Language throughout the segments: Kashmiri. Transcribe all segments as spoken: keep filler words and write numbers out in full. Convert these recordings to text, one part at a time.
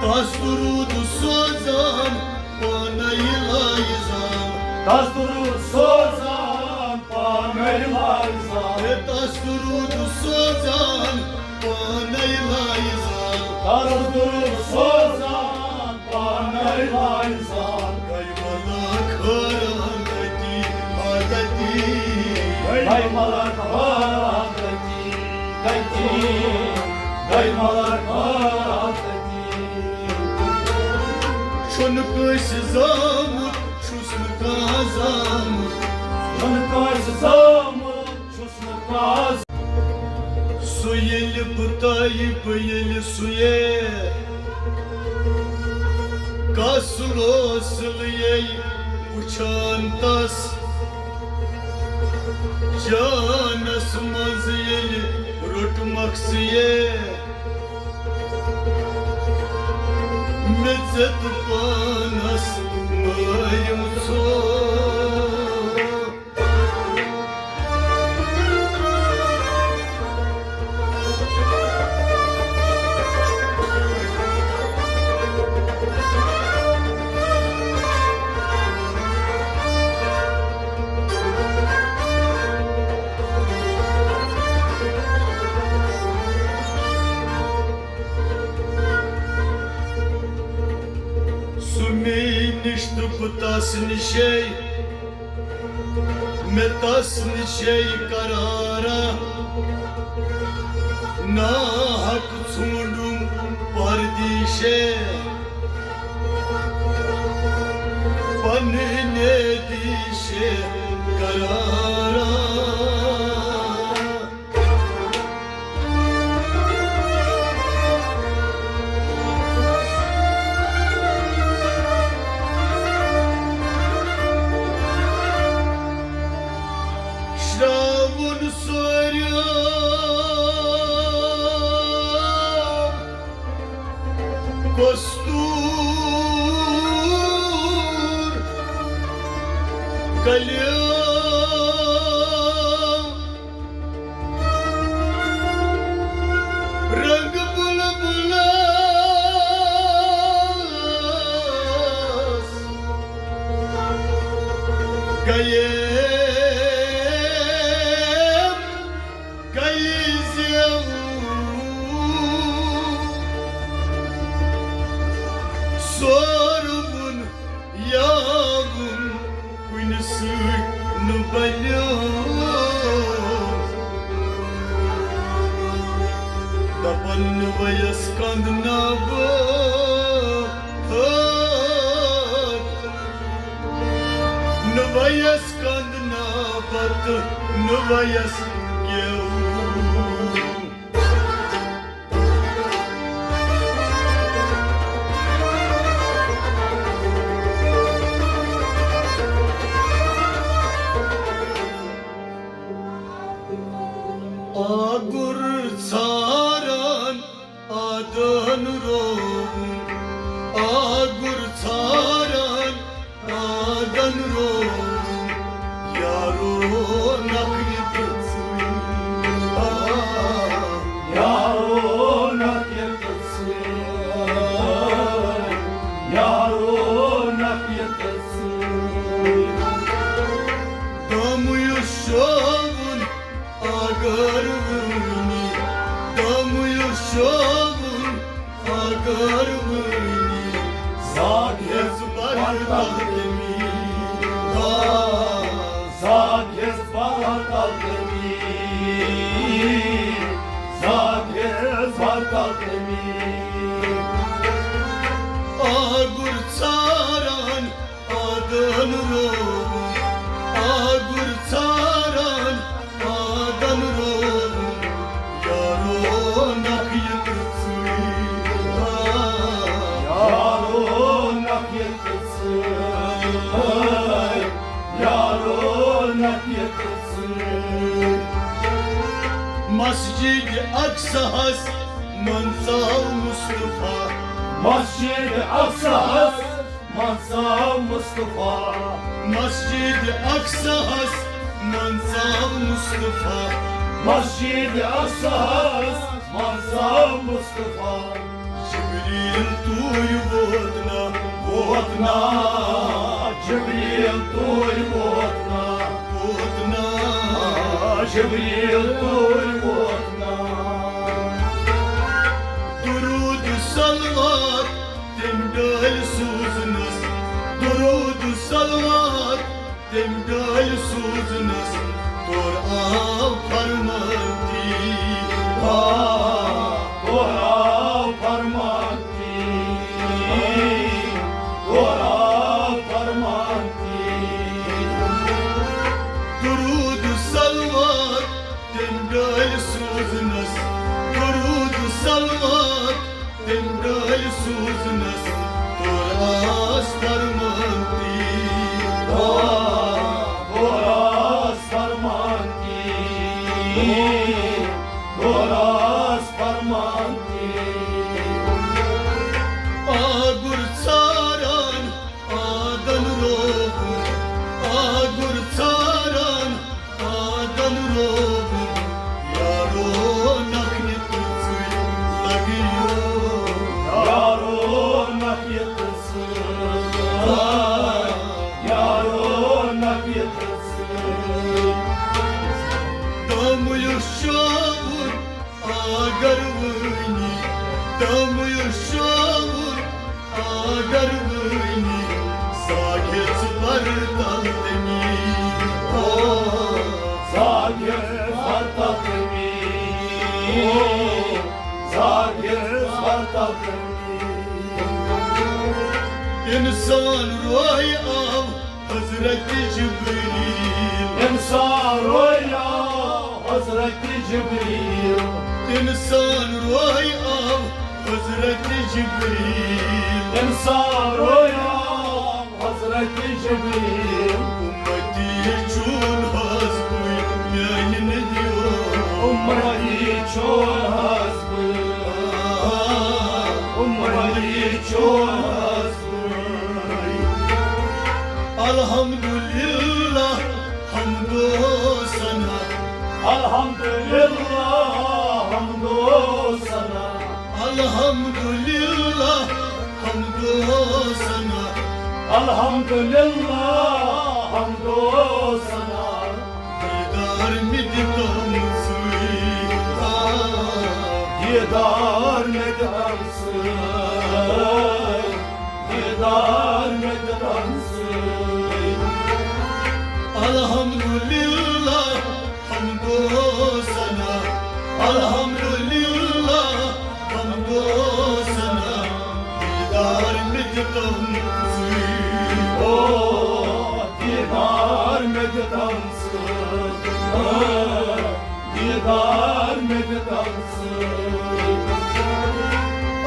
تس درود سوزان پانے لایزان۔ تس درود سوزان پانے لایزان۔ ہے تس درود سوزان پانے لایزان۔ تس درود سوزان پانے لایزان۔ گے ملک حیران تتی، آ تتی۔ گے ملک حیران تتی، تتی۔ گے ملک حیران تتی۔ چھُنہٕ کٲنٛسہِ زامُت، چھُس نہٕ کانٛہہ زامُت۔ چھُنہٕ کٲنٛسہِ زامُت، چھُس نہٕ کانٛہہ۔ سُہ ییٚلہِ بہٕ تۄہہِ، بہٕ ییٚلہِ سُہ یے، کس لوسلہٕ یے وُچھان تس۔ جانس منٛز ییٚلہِ روٚٹمکھ ژٕ یے، مےٚ ژےٚ تہٕ پانس مٲرِم ژھوٚ۔ سُہ مے نِش تہٕ بہٕ تس نِشے، مےٚ تس نِشے قرارا۔ ناحق ژھونڈُم پردیشے، پننہِ دیشے قرارا۔ شراوُن سورِ کستور کلیو۔ رنگ بلبلس گیے، گیے زیو۔ سورون یاوُن کُنہِ سۭتۍ نہٕ بلیو۔ دپن نہٕ ویس کند نہ بہٕ، نہٕ ویس کند نہ بتہٕ، نہٕ ویس گیو۔ آگُر ژھاران آدن رووُن، آگُر ژھاران آدن رووُن، یارو نکھٕ یہِ تہٕ ژٕے۔ آ، یارو نکھٕ یہِ تہٕ ژٕے۔ یارو نکھٕ یہِ تہٕ ژٕے۔ دامہٕ یُس شووُن اگر وُنی، دامہٕ یُس شووُن اگر وُنی، زاگ ہیٚژ برتل تٔمی۔ آ، زاگ ہیٚژ برتل تٔمی۔ زاگ ہیٚژ برتل تٔمی۔ آگُر ژھاران آدن رووُن، آگُر ژھاران آدن رووُن، یارو نکھٕ یہِ تہٕ ژٕے۔ یارو نکھٕ یہِ تہٕ ژٕے۔ یارو نکھٕ یہِ تہٕ ژٕے۔ مسجد اقصاہس منٛز آو مصطفیٰ۔ مسجد اقصاہس منٛز آو مصطفیٰ۔ مسجد اقصاہس منٛز آو مصطفیٰ۔ مسجد اقصاہس منٛز آو مصطفیٰ۔ جبریل تو توٗرۍ ووت نا، ووت نا، جبریل توٗرۍ ووت نا، ووت نا، جبریل توٗرۍ ووت نا۔ درود صلوات تٔمۍ ڈٲلۍ سوٗزنس، درود صلوات تٔمۍ ڈٲلۍ سوٗزنس، تورٕ آو فرمان تی، آ، تورٕ آو فرمان تی، تورٕ آو فرمان تی۔ درود صلوات تٔمۍ ڈٲلۍ سوٗزنس، درود صلوات تٔمۍ ڈٲلۍ سوٗزنس، تورٕ آس فرمان تی، آ، تورٕ آس فرمان تی، تورٕ آس فرمان تی۔ آگُر ژھاران آنگن رووُن، آگُر ژھاران آنگن رووُن، یارو نکھنہِ تُژٕے لگیو۔ یارو نکھنہِ تُژٕے، یارو نکھنہِ تُژٕے۔ دامُیُک شاوُر آنگن وٲنی، دامُیُک شاوُر آنگن وٲنی، زاگِس برتل تٔمی۔ او، زاگِس برتل تٔمی۔ او، زاگِس برتل تٔمی۔ انسان روے آو حضرت جبریل۔ انسان روے آو حضرت جبریل۔ انسان روے آو حضرت جبریل۔ انسان روے آو حضرت جبریل۔ امتی چون حظ بہٕ میانہِ نبیو۔ امتی چون حظ بہٕ۔ امتی چون حظ بہٕ۔ الحمدللہ حمد و ثنا۔ الحمدللہ حمد و ثنا۔ الحمدللہ حمد و ثنا۔ الحمدللہ حمد و ثنا۔ دیدار مےٚ دِ تٔمۍ سۭتۍ۔ دیدار مےٚ دِ تٔمۍ سۭتۍ۔ دیدار مےٚ دِ تٔمۍ سۭتۍ۔ الحمدللہ حمد و ثنا، الحمدللہ حمد و ثنا، دیدار مےٚ دِ تٔمۍ سۭتۍ۔ او، دیدار مےٚ دِ تٔمۍ سۭتۍ۔ دیدار مےٚ دِ تٔمۍ سۭتۍ۔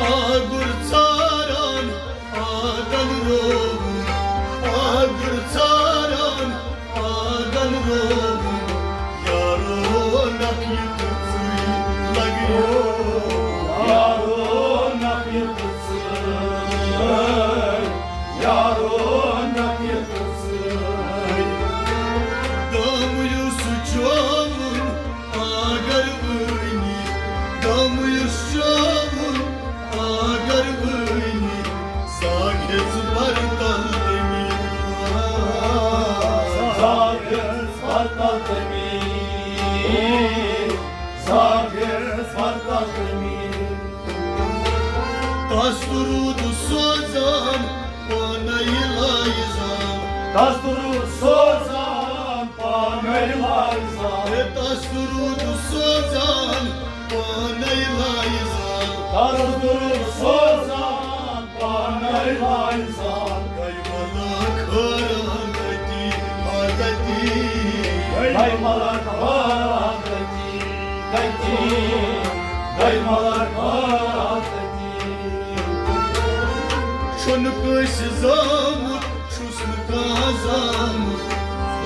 آگُر ژھاران آنگن رووُن، آگُر ژھاران آنگن رووُن، یارو نکھنہِ تُژٕے لگیو۔ یارو نکھنہِ تُژٕے، یارو نکھنہِ تُژٕے۔ دامُیُک سُہ چووُن آنگن وٲنی، دامُیُک سُہ چووُن آنگن وٲنی، زاگِس برتل تٔمی۔ زاگِس برتل تٔمی۔ زاگِس برتل تٔمی۔ تس درود سوزان پانے لایزان۔ تس درود سوزان پانے لایزان۔ ہے تس درود سوزان پانے لایزان۔ تس درود سوزان پانے لایزان۔ گٔے ملک حٲران تٔتی، آ تٔتی۔ گٔے ملک حٲران تٔتی، تٔتی۔ گٔے ملک حٲران تٔتی۔ چھُنہٕ کٲنٛسہِ زامُت، چھُس نہٕ کانٛہہ زامُت۔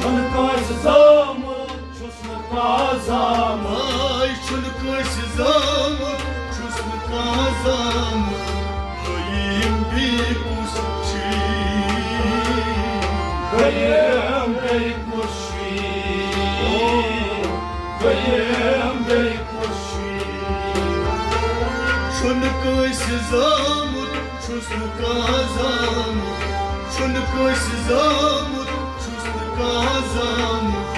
چھُنہٕ کٲنٛسہِ زامُت، چھُس نہٕ کانٛہہ زامُت۔ آے چھُنہٕ کٲنٛسہِ زامُت، چھُس نہٕ کانٛہہ زامُت۔ دوٚیِم بیٚیہِ کُس چھُ؟ دوٚیِم بیٚیہِ کُس چھُ؟ دوٚیِم بیٚیہِ کُس چھُ؟ چھُنہٕ کٲنٛسہِ زامُت، چھُس نہٕ کانٛہہ زامُت، چھُنہٕ کٲنٛسہِ زامُت، چھُس نہٕ کانٛہہ زامُت۔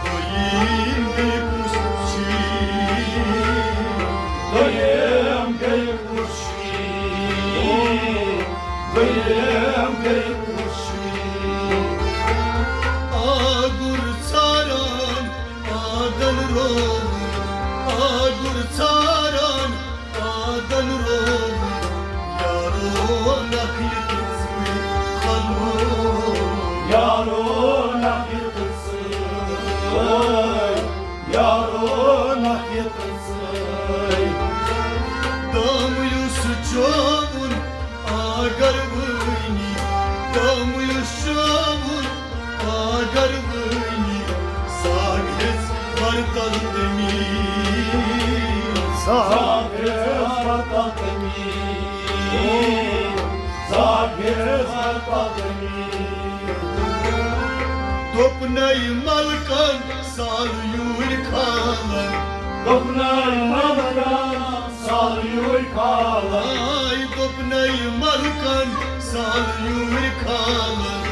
دوٚیِم گٔے کُس چھُے؟ دوٚیِم گٔے کُس چھُے؟ دوٚیِم گٔے کُس چھُے؟ آگُر ژھاران آنگن رووُن، آگُر ژھاران آنگن رووُن، یارو نکھ یہِ تہٕ ژٕے خلوو۔ یارو نکھ یہِ تہٕ ژٕے، یارو نکھ یہِ تہٕ ژٕے۔ دام یُس چووُن آگر وٲنی، دام یُس چووُن آگر وٲنی، زاگ ہیٚژ ورتل تٔمی۔ زاگ ہیٚژ ورتل تٔمی۔ زاگ ہیٚژ ورتل تٔمی۔ دوٚپنَے ملکن سال یوٗرۍ کھالن۔ دوٚپنَے ملکن سال یوٗرۍ کھالن۔ آے دوٚپنَے ملکن سال یوٗرۍ کھالن۔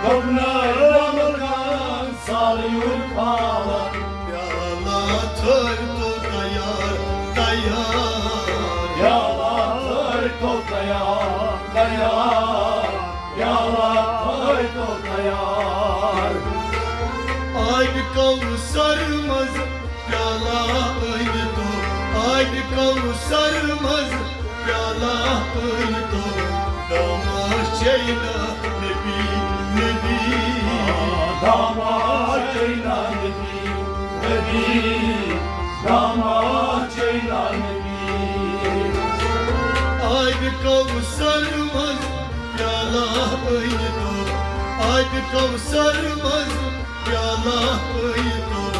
دوٚپنَے ملکن سال یوٗرۍ کھالن۔ پیالہ تھٲوۍ تو تیار، تیار۔ پیالہ تھٲوۍ تو تیار، تیار۔ پیالہ تھٲوۍ تو تیار۔ آبِ کوثر منٛز پیالہ أنۍ تو، آبِ کوثر منٛز پیالہ أنۍ تو، داماش چینا نبی، نبی۔ داماش چینا نبی، نبی۔ داماش چینا نبی۔ آبِ کوثر منٛز پیالہ أنۍ تو، آبِ کوثر منٛز پیالہ أنۍ تو،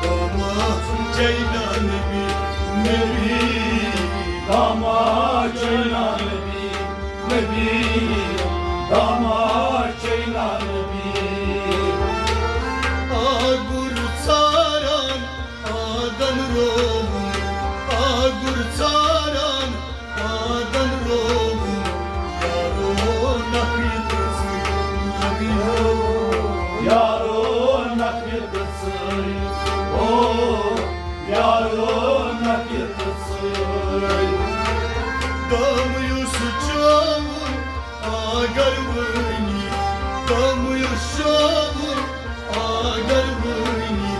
داماش چینا نبی، نبی۔ داماش چینا نبی، نبی۔ داماش چینا نبی۔ آگُر ژھاران آنگن رووُن، آگُر ژھاران آنگن رووُن، یارو نکھ یہِ تہٕ ژٕے لگیو۔ یارو نکھ یہِ تہٕ ژٕے، او، یارو نکھ یہِ تہٕ ژٕے۔ دام یُس چووُن آگر وٲنی، دام یُس چووُن آگر وٲنی،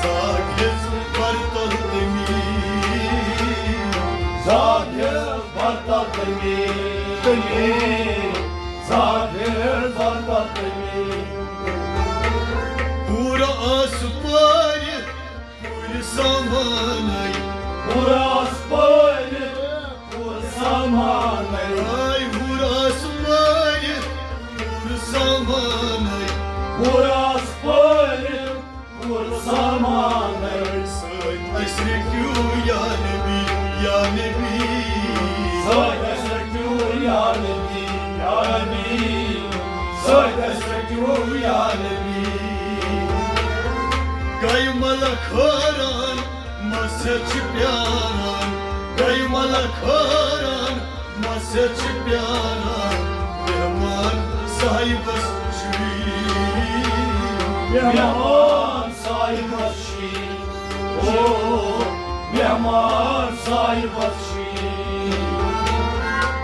زاگ ہیٚژ ورتل تٔمی۔ زاگ ہیٚژ ورتل تٔمی، تٔمی۔ زاگ ہیٚژ ورتل تٔمی۔ حور آسہٕ پٲرِتھ پوٗرٕ سامانَے۔ حور آسہٕ پٲرِتھ پوٗرٕ سامانَے۔ آے حور آسہٕ پٲرِتھ پوٗرٕ سامانَے۔ حور آسہٕ پٲرِتھ پوٗرٕ سامانَے۔ سۭتۍ اَسہِ رٔٹِو یا نبی، یا نبی۔ سۭتۍ اَسہِ رٔٹِو یا نبی، یا نبی۔ سۭتۍ اَسہِ رٔٹِو یا نبی۔ گٔے ملک حٲران، مسجد چھِ پیاران۔ گٔے ملک حٲران، مسجد چھِ پیاران۔ مہمان صاحبس چھُے۔ مہمان صاحبس چھُے۔ او، مہمان صاحبس چھُے۔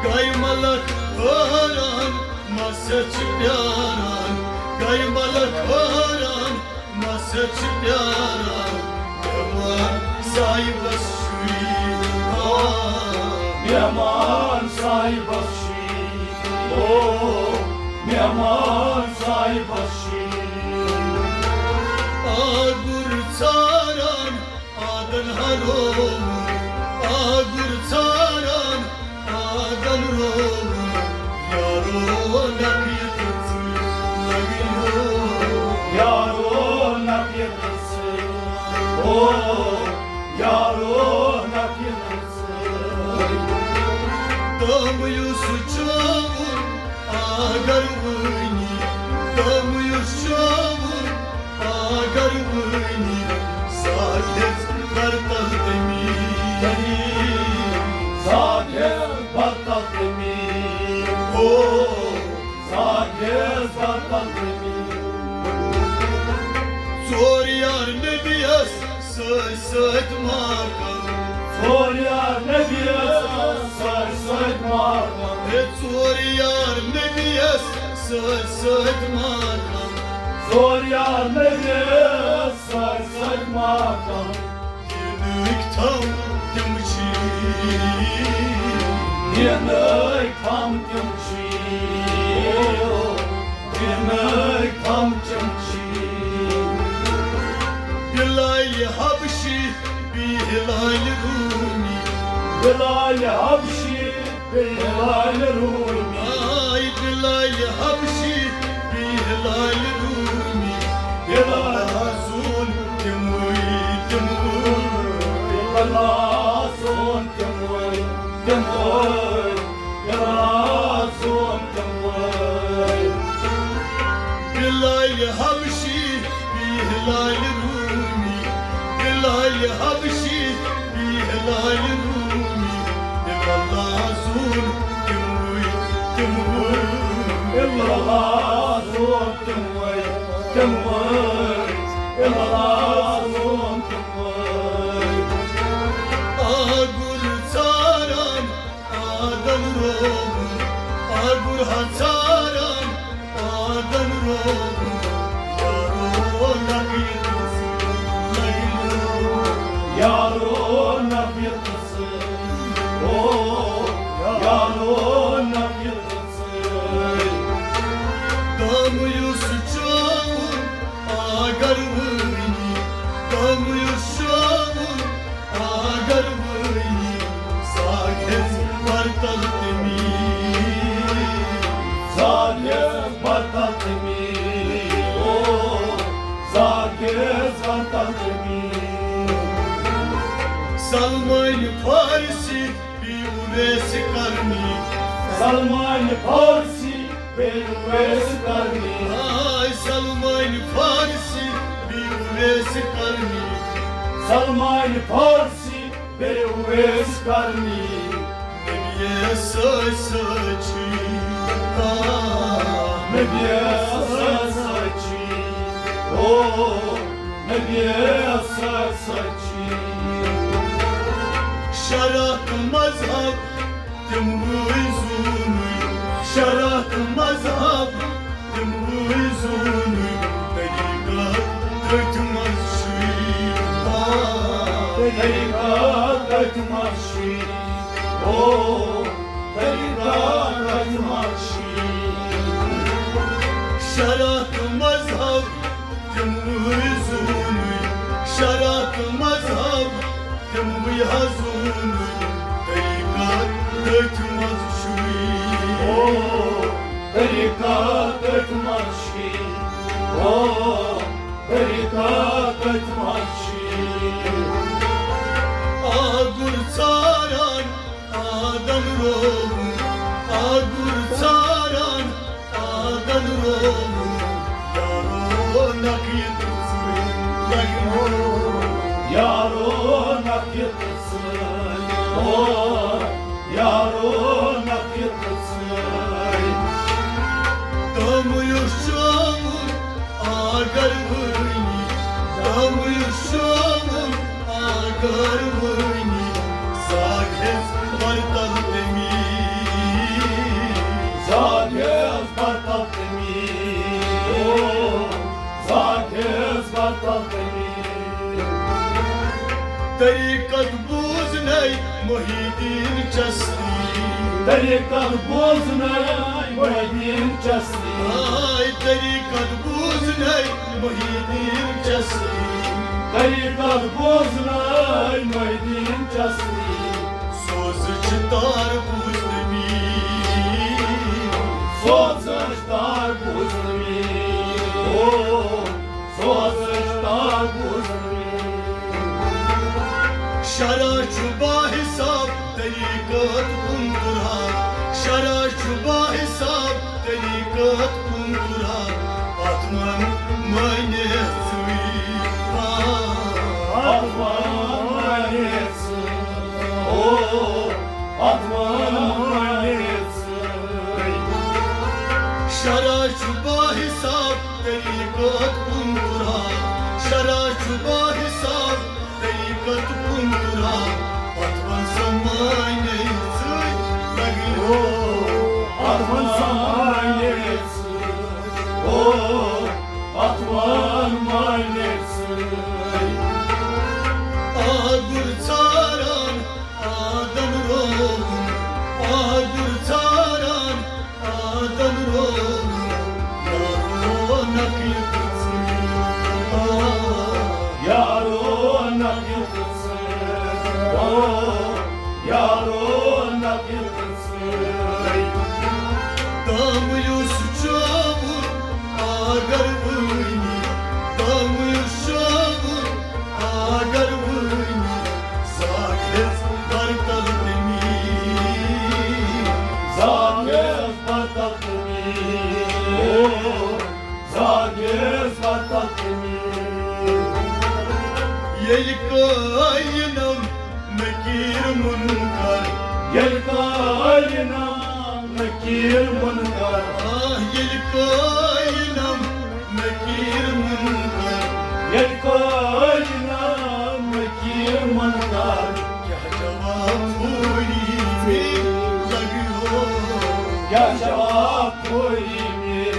گٔے ملک حٲران، مسجد چھِ پیاران۔ گٔے ملک حٲران، مسجد چھِ پیاران۔ مہمان صاحبس چھُے۔ آ، مہمان صاحبس چھُے۔ او، مہمان صاحبس چھُے۔ آگُر ژھاران آنگن ہا رووُن، آگُر ژھاران آنگن رووُن، یارو نکھ یہِ تہٕ ژٕے لگیو۔ یارو نکھ یہِ تہٕ ژٕے، او، یارو نکھ یہِ تہٕ ژٕے۔ دام یُس چووُن آگر وٲنی، دام یُس چووُن آگر وٲنی، زاگ ہیٚژ ورتل تٔمی۔ زاگ ہیٚژ ورتل تٔمی۔ نبیَس سۭتۍ سۭتۍ ماکم۔ ژور یار نبیَس سۭتۍ سۭتۍ ماکم۔ ہے ژور یار نبیَس سۭتۍ سۭتۍ ماکم۔ ژور یار نبیَس سۭتۍ سۭتۍ ماکم۔ یِنٕکۍ تھاو تِم چھی۔ یِنٕکۍ تھاو تِم چھی۔ یِنٕکۍ تھاو تِم چھی۔ بلال حبشی بیٚیہِ ہلال رومی۔ بلال حبشی بیٚیہِ ہلال رومی۔ آے بلال حبشی بیٚیہِ ہلال رومی۔ بلال سون تِموٕے، تِموٕے۔ بلال سون تِموٕے، تِموٕے۔ بلال سون تِموٕے۔ بلال حبشی بیٚیہِ ہلال رومی۔ بلال حبشی بیٚیہِ ہلال رومی۔ الا اللہ سون تِموٕے، تِموٕے۔ الا اللہ سون تِموٕے، تِموٕے۔ الا اللہ سون تِموٕے۔ آ گُر ژاران آدم رووُن، آ گُر ہا ژاران آدم رووُن۔ یارو نقیت لگنو۔ یارو نقیت او، یارو نقیت۔ دامہٕ یُس چاوُن آگر وٲنی، دامہٕ یُس چاوُن آگر وٲنی، ساکھیس برتل تمی، ساکھیس برتل تمی، او، ساکھیس برتل تمی۔ سلمان فارسی بیٚیہِ اویس کرنی۔ سلمان فارسی بیٚیہِ اویس کرنی۔ آے سلمان فارسی بیٚیہِ اویس کرنی۔ سلمان فارسی بیٚیہِ اویس کرنی۔ نبیَس سۭتۍ سۭتۍ چھی۔ آ، نبیَس سۭتۍ سۭتۍ چھی۔ او، نبیَس سۭتۍ سۭتۍ چھی۔ شرع تہٕ مذہب تِموٕے زوٗنٕے، شرع تہٕ مذہب تِموٕے زوٗنٕے، طریٖقت تٔتھۍ منٛز چھُے۔ آ، طریٖقت تٔتھۍ منٛز چھُے۔ او، طریٖقت تٔتھۍ منٛز چھُے۔ شرع تہٕ مذہب تِموٕے زوٗنٕے، شرع تہٕ مذہب تِموٕے ہا زوٗنٕے، طریٖقت تٔتھۍ منٛز چھُے۔ او، طریٖقت تٔتھۍ منٛز چھُے۔ او، طریٖقت تٔتھۍ منٛز چھُے۔ آ گُر ژاران آدم رووُن، آ گُر ژاران آدم رووُن۔ یارو نقیت ژٕے لگنو۔ یارو نقیت ژٕے، او، یارو نقیت ژٕے۔ دامہٕ یُس چاوُن آگر وٲنی، دامہٕ یُس چاوُن آگر وٲنی، ساکھیس برتل تمی، ساکھیس برتل تمی، او، ساکھیس برتل تمی۔ طریٖقت بوٗزنَے محی الدین چشتی۔ طریٖقت بوٗزنَے محی الدین چشتی۔ آے طریٖقت بوٗزنَے محی الدین چشتی۔ طریٖقت بوٗزنَے محی الدین چشتی۔ سوزٕچ تار بوٗزنہٕ مےٚ۔ سوزٕچ تار بوٗزنہٕ مےٚ۔ او، سوزٕچ تار بوٗزنہٕ مےٚ۔ شرع چھُ باحساب طریٖقت کُنترہا۔ شرع چھُ باحساب طریٖقت کُنترہا۔ اتھ من مٲنِتھ ژٕے۔ آ، اتھ من مٲنِتھ ژٕے۔ او، اتھ من مٲنِتھ ژٕے۔ شرع چھُ باحساب طریٖقت کُنترہا۔ شرع چھُ مانے ژٕے لگہِ ہو، اتھ منٛز مانے ژٕے، او، اتھ منٛز مانے ژٕے۔ آگُر ژھاران آدم رووُن، آگُر ژھاران آدم رووُن، یارو نقل ژٕے، یارو نقل ژٕے، او، یارو نقل ژٕے۔ دامہٕ یُس چووُن آگر وٲنی، دامہٕ یُس چووُن آگر وٲنی، زاگ ہیٚژ برتل تٔمی، زاگ ہیٚژ برتل تٔمی، او، زاگ ہیٚژ برتل تٔمی۔ ییٚلہِ کٲینم نکیر منکر، ییٚلہِ کٲینم نکیر منکر، آہ، ییٚلہِ کٲینم نکیر منکر، ییٚلہِ کٲینم نکیر منکر، کیٛاہ جواب پھوری مےٚ لگہِ ہو؟ کیٛاہ جواب پھوری مےٚ؟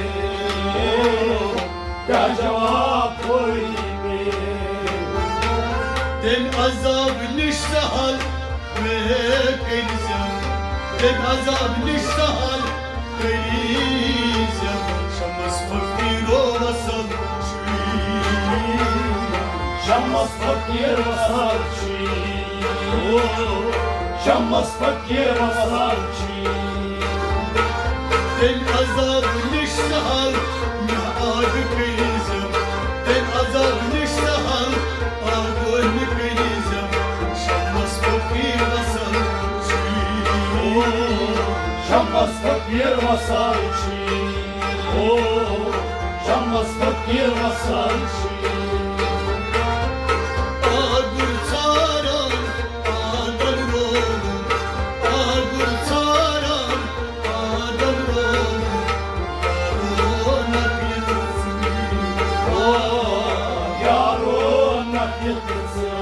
کیٛاہ جواب پھوری مےٚ؟ تَمہِ عذاب نِش سہل مےٚ کٔرۍزٮ۪م، تَمہِ عذاب نِش سہل کٔرۍزٮ۪م۔ شمس فقیرو وصل چھُے، شمس فقیر وصل چھُے، او، شمس فقیر وصل چھُے۔ تَمہِ عذاب نِش سہل مےٚ آگہٕ کٔرۍزٮ۪م، تَمہِ عذاب نِش سہل آگہٕ مےٚ کٔرۍزٮ۪م۔ شمس فقیر وصل چھُے، او، شمس فقیر وصل چھُے، او، شمس فقیر وصل چھُے۔ آگُر ژھاران آدم رووُن، آگُر ژھاران آدم رووُن، یارو نقل ژٕے، او، یارو نقل ژٕے،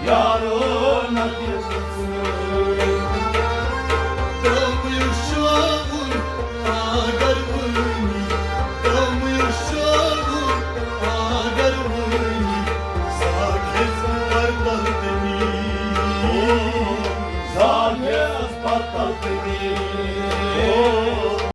یارو نقل ژٕے۔ ترٛووُن شووُن آگر وٲنی، ترٛووُن شووُن آگر وٲنی، زاگ ہیٚژ برتل تٔمی، زاگ ہیٚژ برتل تٔمی۔